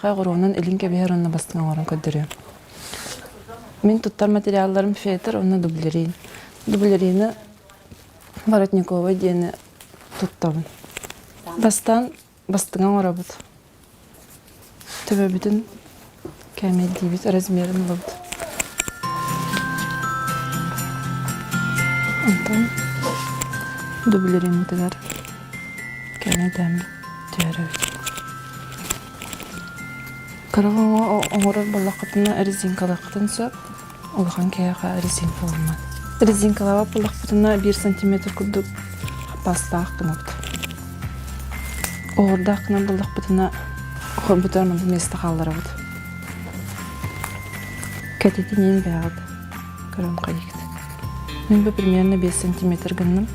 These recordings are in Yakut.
Оҕуруонан илин кэбиһэр уонна бастыҥ оҥорон көрдөрүөм. Мин туттар материалларым фетр уонна дублерин. Дублерины Воротникова диэни туттабын. Бастаан бастыҥа оҥоробут. Төбөбүтүн кээмэйдиибит, размерын ылабыт. Онтон дублериммытыгар кээмэйдээммит түһэрэбит. Кыра оҥорор буоллаххытына резинкалыаххытын сөп, улахан киһиэхэ резинкаламмат. Резинкалаабат буоллахпытына биир сантиметр курдук хаппаастаах гынабыт. Оһуордаах гынан буоллахпытына хойбутугар манна миэстэ хаалларабыт. Кэтитиниин бэйэҕит көрөн хайыгыт. Мин бу примерно 5 сантиметр гынным.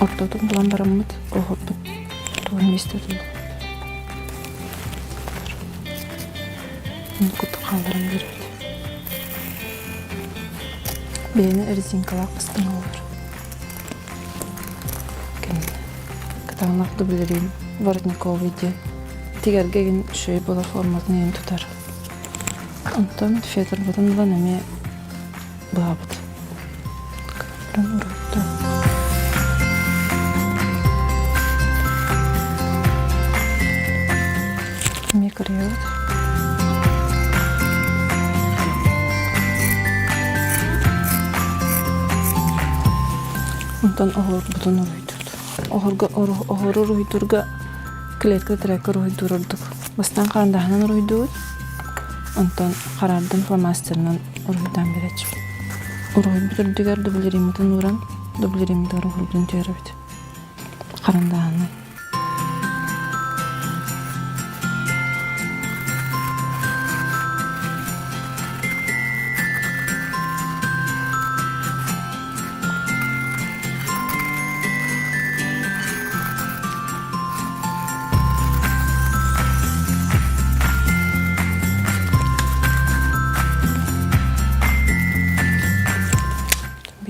Ортотун булан бараммыт, оһорбут тугун миэстэтин Куту хаалларан биэрбит. Бэйэни резинкалаах бастыҥ олор. Кэннэ кытаанах дублерин воротниковый диэн тигэргэ игин үчүгэй буолар форматын иһин тутар. Онтон фетрбытын ылан эмиэ быһабыт. Эмиэ кырыйабыт. Онтон оһуорбутун уруһуйдуубут. Оһорго оһуору уруһуйдуурга клетка трекка уруһуйдуур ордук. Бастаан харандааһынан уруһуйдуубут. Онтон хараардан фломастерынан уруһуйдаан биэрээччибит. Уруһуйбут үрдүгэр дублериммытын ууран, дублериммытыгар уһуйбутун түһэрэбит. Харандааһынан.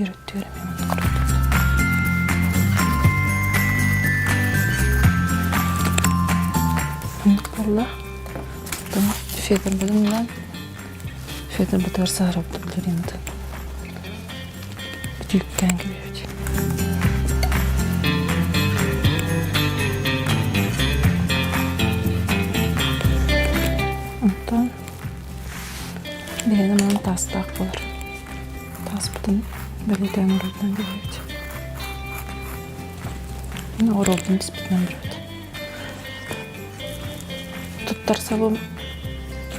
Биир өттүгэр эмиэ маннык курдук. Маннык буолла. Потом фетрбытын ылан, фетрбытыгар саһарабыт билэринтэн. Бүтүүккээн кэбиһэбит. Онтон биһиги манан таастаах буолар. Тааспытын бэлиэтээн уруйдан кэбиһэбит. Оруолбун түспүтүнэн барабыт. Туттар сабым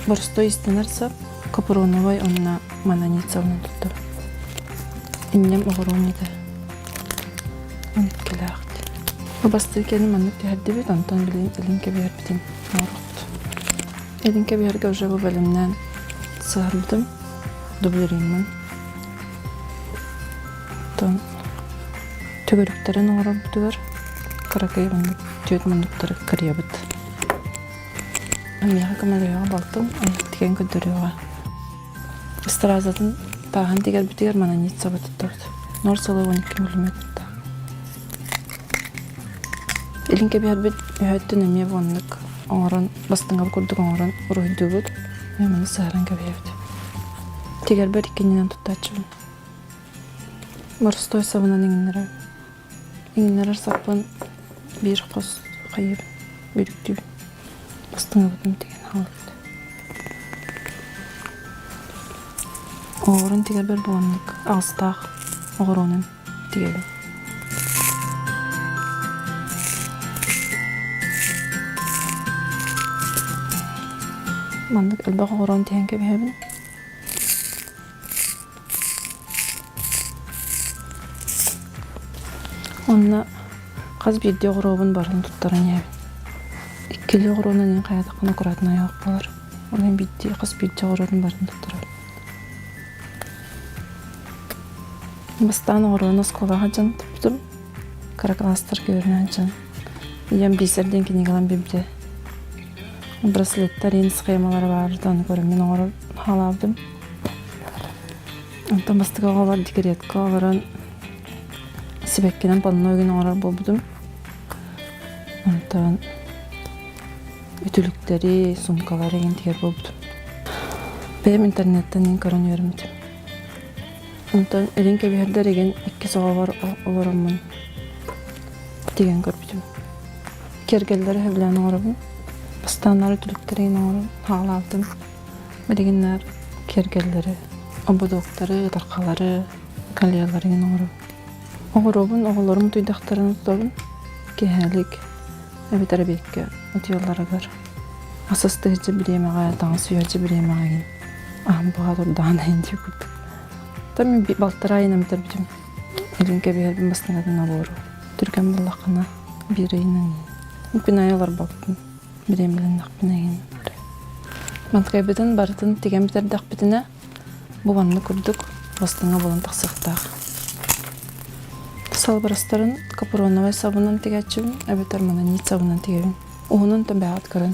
боростуой истэнэр сап, капроновай уонна мананицабынан туттар. Иннем оҕуруом этэ. Иккилээх. Бу бастакы кэлин маннык түһэрдибит, онтон билигин илин кэбиһэрбитин оҥоруохпут. Илин кэбиһэргэ уже бу бэлэмнээн сыһарбытым, дублериммын. Онтон төгүрүктэрин оҥорорбутугар кыракый маннык түөрт муннуктары кырыйабыт. Миэхэ көмөлөһүөҕэ балтым, тигэн көрдөрүөҕэ. Стразатын тааһын тигэрбитигэр мананица туттабыт. Ноль целых 12 миллиметрдаах. Илин кэбиһэрбит үһөттөн эмиэ оннук оҥорон, бастыҥа курдук оҥорон уруһуйдуубут. Эмиэ маны сыһаран кэбиһэбит. Тигэрбэр иккинньинэн туттааччыбын. Боростуой сабынан иҥиннэрэр. Иҥиннэрэр саппын биир хос хайыыбын, бүрүктүүбүн. Бастыҥабытын тигэн хаалбыт. Оҕорун тигэрбэр буоннук аҕыстаах оҕуруонан тигэбин. Маннык элбэх оҕуруон тиһэн кэбиһэбин. Онно хас биирдии оҕуруобун барытын туттаран иһэбин. Иккилии оҕуруонан иһин хайаатаххына аккуратно айах буолар. Ол иһин биирдии хас биирдии оҕуруотун барытын туттарабын. Бастаан оҕуруону оскуолаҕа дьон туппутум. Кыра кылаастарга үөрэнэ сылдьан. Ийэм бисер диэн кинигэлэн биэрбитэ. Браслеттар иин схемалара баар ону көрөммүн оҥорор хаалаабытым. Онтон бастакы оҕолор декретка олорон сибэккинэн панно өгүн оҥорор буолбутум. Онтон үтүлүктэри, сумкалары игин тигэр буолбутум. Бэйэм интернеттэн иин көрөн үөрэммитим. Онтон илин кэбиһэрдэр игин иккис оҕобор олороммун тигэн көрбүтүм. Киэргэллэри сөбүлээн оҥоробун. Бастааннары үтүлүктэри игин оҥорон хаалаабытым. Билигин наар киэргэллэри, ободуоктары, ытархалары, кальялары игин оҥоробун. Оҕоробун, оҕолорум утуйдахтарына тутобун. Киэһэлик эбэтэр эбиэккэ утуйалларыгар ас астыһыччы бириэмэҕэ, таҥас сууйааччы бириэмэҕэ игин аһым буһа турдаҕына иһин дии курдук. Оттон мин балтараа ыйынан бүтэрбитим. Илин кэбиһэрбин бастакытын обуору. Түргэн буоллаххына биир ыйынан күн аайы олорбоппун. Бириэмэлэннэхпинэ игин. Мантыкайбытын барытын тигэн бүтэрдэхпитинэ Бу маннык курдук бастыҥа буолан тахсыахтаах. Салбырастарын капроновай сабынан тигээччибин эбэтэр мононит сабынан тигэбин. Уһунун төбөҕүт көрөн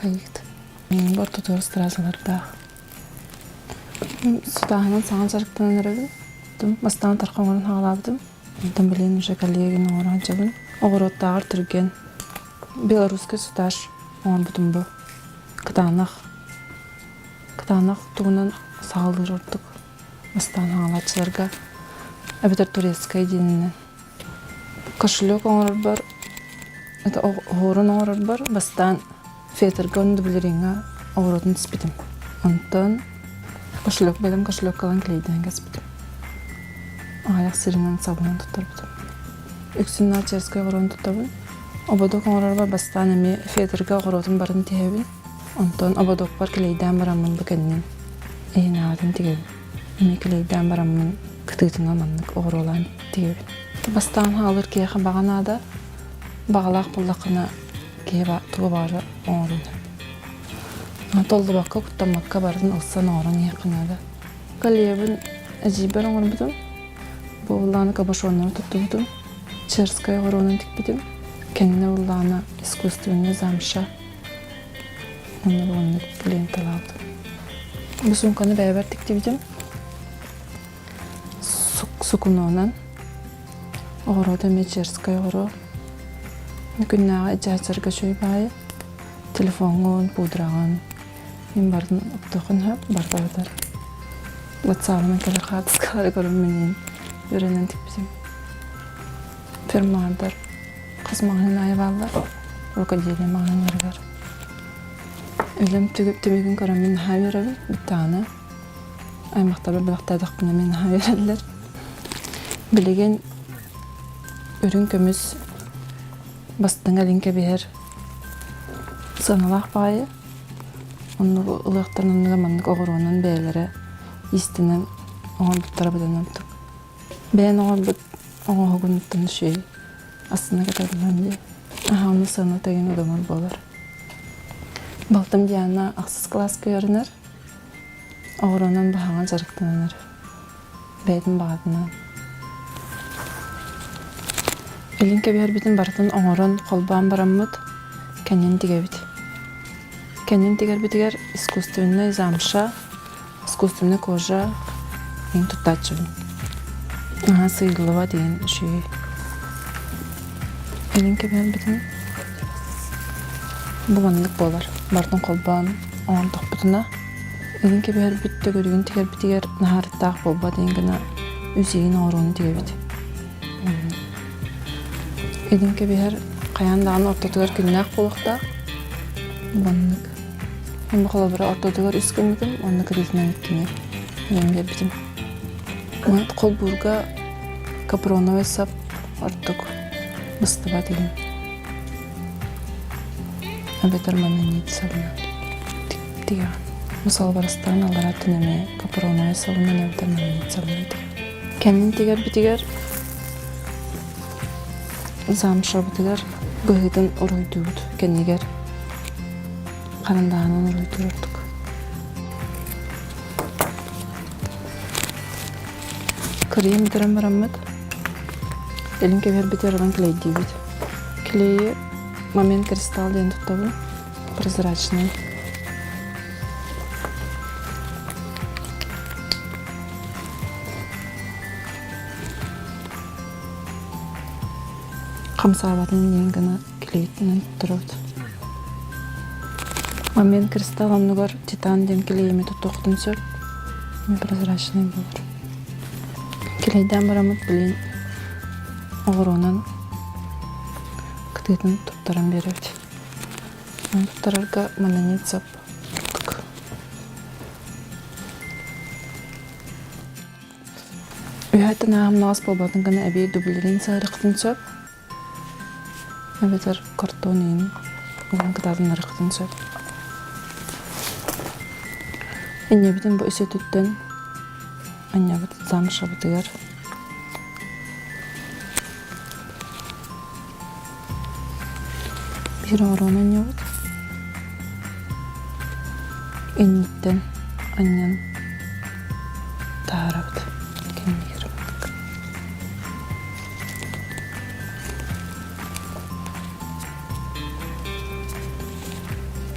хайыыт. Бу ортотугар стразалардаах. Сутааһынан саҥа дьарыктанан эрэбин. Бастаан тарха оҥорон хаалаабытым. Онтон билигин уже коллегин оҥоро сылдьабын. Оҕуруоттааҕар түргэн. Белорусский сутаж оҥорбутум бу. Кытаанах Кытаанах тугунан саҕалыыр ордук бастаан хаҥалааччыларга эбэтэр турецкай диэнинэн. Кошелек оҥорорбор это оһуорун оҥорорбор бастаан фетрга уонна дублериҥҥа оҕуруотун түспүтүм. Онтон кошелек бэлэм кошелеккалан клейдээн кэспитим. Аҕыйах сиринэн сабынан туттарбытым. Үксүн начерскай оҕуруон туттабын. Ободок оҥорорбор бастаан эмиэ фетрга оҕуруотун барын тиһэбин. Онтон ободокпор килэйдээн бараммын бу кэннин иһин аатын тигэбин. Эмиэ килэйдээн бараммын кытыытынан маннык оҕуруолаан тигэбин. Бастаан хаалыр киһиэхэ баҕа наада. Баҕалаах буоллаххына киһи тугу баҕарар оҥоруон сөп. Толлубакка, куттаммакка барытын ылсан оҥорон иһиэххэ наада. Коллегабын эдьиийбэр оҥорбутум. Бу былааны кабошоннору туттубутум. Черскай оҕуруонан тикпитим. Кэннэ былаана искусственный замша Онно оннук ленталаабытым. Бу суумканы бэйэбэр тиктибитим. Сукунуонан. Оҕуруота эмиэ черскэй оҕуруо. Күннээҕи дьаачарга үчүгэй баайы. Телефоҥҥун, пудраҕын мин барытын оттуоххун сөп, барыта батар. Ватсабынан кэлэр хаартыскалары көрөн мин үөрэнэн тикпитим. Фермаҕардар хас маҕаһыын аайы бааллар, рукоделие маҕаһыыннарыгар. Үлэм түмүгүн көрөммүн наһаа үөрэбин, бүттэҕинэ аймахтарбар бэлэхтээтэхпинэ мин наһаа үөрэллэр. Билигин үрүҥ көмүс бастыҥ илин кэбиһэр сыаналаах баҕайы. Оннугу ылыахтарын оннугар маннык оҕуруонан бэйэлэрэ иистэнэн оҥорбуттара быдан ордук. Бэйэн оҥорбут оҥоһугунуттан үчүгэй астына кэтэринэн дии. Аһааны сыана тэҥин удамыр буолар. Балтым Диана ахсыс кылааска үөрэнэр. Оҕуруонан баһаҥа дьарыктанар. Бэйэтин баҕатынан. Илин кэбиһэрбитин барытын оҥорон, холбоон бараммыт, кэннин тигэбит. Кэннин тигэрбитигэр искусственнай замша искусственная кожа мин туттааччыбын. Наһаа сыыйыллыбат диэн үчүгэй. Илин кэбиһэрбитин бу маннык буолар. Барытын холбоон оҥордохпутуна илин кэбиһэрбит төгүрүгүн тигэрбитигэр наһаа арыттаах буолбат диэн гына үс игин оҥоруону тигэбит. Илин кэбиһэр хайаан даҕаны ортотугар күннээх буолуохтаах. Маннык. Мин холобура ортотугар үс гыммытым уонна кырыытынан иккини ылан биэрбитим. Холбуурга капроновай сап ордук быстыбат иһин. Эбэтэр манна сабынан тигэҕин. Бу салбарастарын аллараа өттүн эмиэ капроновай сабынан эбэтэр манна сабынан тигэҕин. Кэннин тигэрбитигэр замшабытыгар быһыытын уруһуйдуубут кэннигэр харандааһынан уруһуйдуур ордук. Кырыйан бүтэрэн бараммыт, илин кэбиһэрбитигэр ылан клейдиибит. Клейи Момент кристалл диэн туттабын. Прозрачный. Хамсаабатын диэн гына килиэйтинэн туттарабыт. Момент кристалл оннугар титан диэн килиэйими туттуохтун сөп. Прозрачный буолар. Килиэйдээн бараммыт билин оҕуруонан кытыытын туттаран биэрэбит. Ону туттарарга мононит сап курдук. Үһэттэн ааһымнаҕас буолбатын гына эбии дублерин сыһарыаххытын сөп. Эбэтэр картон иин уган кытаатыннарыаххытын сөп. Инньэбитин бу үс өттүттэн анньабыт замшабытыгар Биир оҕуруону анньабыт. Инниттэн анньан таһаарабыт. Кэннигэр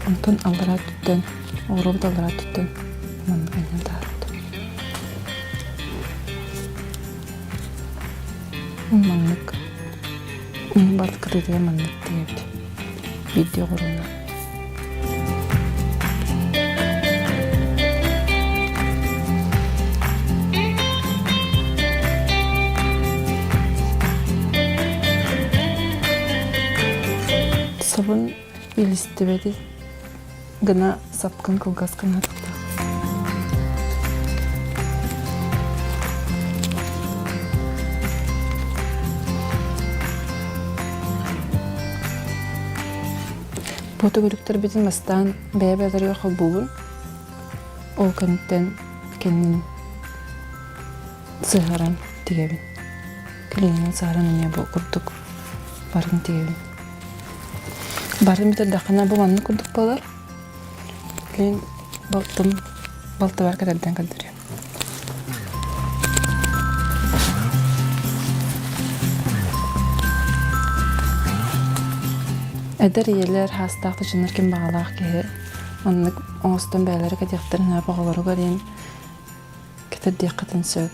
Онтон аллараа өттүттэн, оҕуруобут аллараа өттүттэн маннык анньан таһаарабыт. Маннык Барыт кытыытыгар маннык тиийэбит. Биирдии оҕуруону. Сабын илистибэти гына сапкын кылгас гына атахтаах. Бу төгүрүктэрбитин бастаан бэйэ-бэйэлэригэр холбуубун. Ол кэнниттэн кэннин сыһаран тигэбин. Клининэн сыһаран эмиэ бу курдук барын тигэбин. Барын бүтэрдэххинэ бу маннык курдук буолар. Билигин балтым балтыбар кэтэрдэн көрдөрүөм. Эдэр ийэлэр, хаастаах дьоннор ким баҕалаах киһи маннык оҥостон бэйэлэрэ кэтиэхтэрин наада оҕолоругар иһин кэтэрдиэххитин сөп.